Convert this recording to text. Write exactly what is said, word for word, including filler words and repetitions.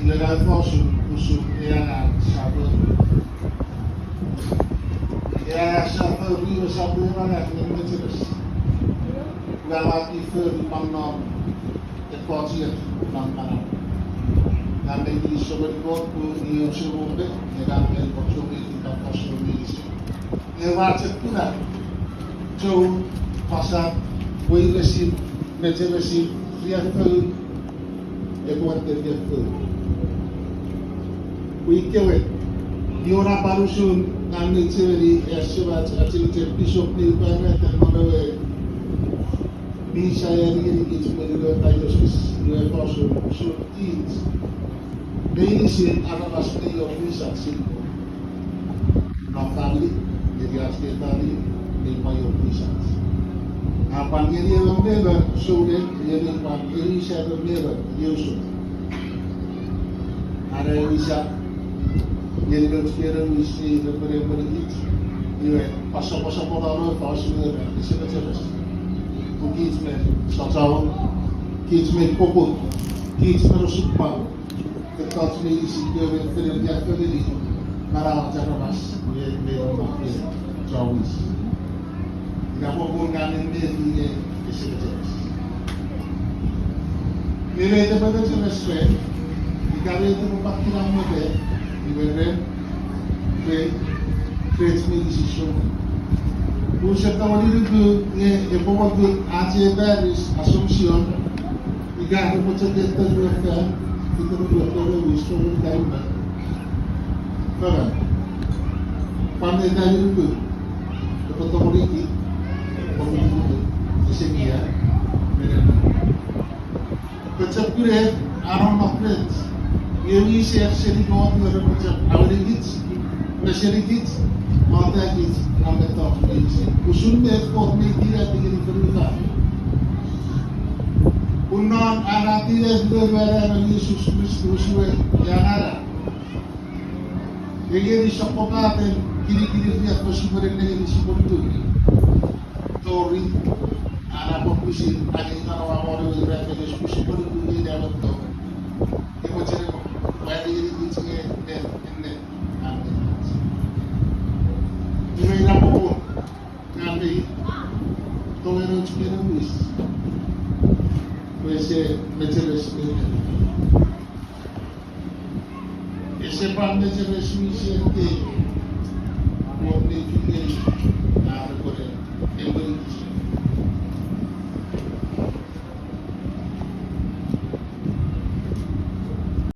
Iwe ngang ua usun, usun ewe angang sia fori. Ewe angang sia fori iwe sia pwe ewe angang mi mecheres. Ua mati fori pwan non ekkoch ier non manau. Ngang mei kinisou ngeni Kot pun i auchean Kot, nge ngang mei pwan churi ika fansoun meinisin. Nge ua chok kuna chou, pasa, weiresin, mecheresin, riaffou, epwe watte riaffou. Pwi kewe, ion a pwan usun ngang mei chemeni ewe semach achengicheng pisop mi pwarata non ewe misa a ngeni kich me non ewe diocese, iwe a usun, usun kich meinisin aramas mi wor wisach seni Kot. Non famini, ngeni ach kei famini, mei pwan wor wisach. A pwan ngeni emon me emon souneng, nge mei pwan ngeni wisach emon me emon mi usun. Are wisach, ngeni nouch kewe wis mi repwe emwenikich, iwe pwan soposopono ewe fos me ese mecheres. Pun kich mi sochou, kich mi popun, kich mi osupwang, ekkoch meinisin kewe mi fengen riaffou ngeni manauach aramas, iwe mi wor mak kewe chon wis. Ina popun ngang mei mefi nge ese mecheres. Nge met epwe mecheres ren, ika met epwe pwan kinamwe ren, iwe ren, rei, rech meinisin souneng. Use tongeni nuku nge epwe mokut ach ei parish Assumption, ika epwe chok eto ewe fan, ika epwe eto ewe wis souneng kaimwe. Fengen. Pwan met a nuku, epwe tongeni ki, epwe nuku, ese kia, menen. Pwe chok kune, a nom non rech, nge wisach seni Kot nge repwe chok awenikich, me senikich, me atakich, a mettoch meinisin. Usun met Kot mi kinati ngeni fonufan. Pun non an a tineti noun we anaemon Jises Kristus we, a anana. Engeni sokkopaten kinikinin riaffou sipwene nengeni sipwe nuku. Tori, an a pwisin angei manauan won ewe irapenges pwe sipwe nuku nge ina mettoch. Epwe chok epwe, epwe ngenikich nge met, ennet, an ngenikich. Iwe ina popun, ngang mei tongei nouch kewe wis, pwe ese mecheres ngeni. Ese pwan mecheres wisen kei, Kot mi fiti ngeni, a repwene emwenikich.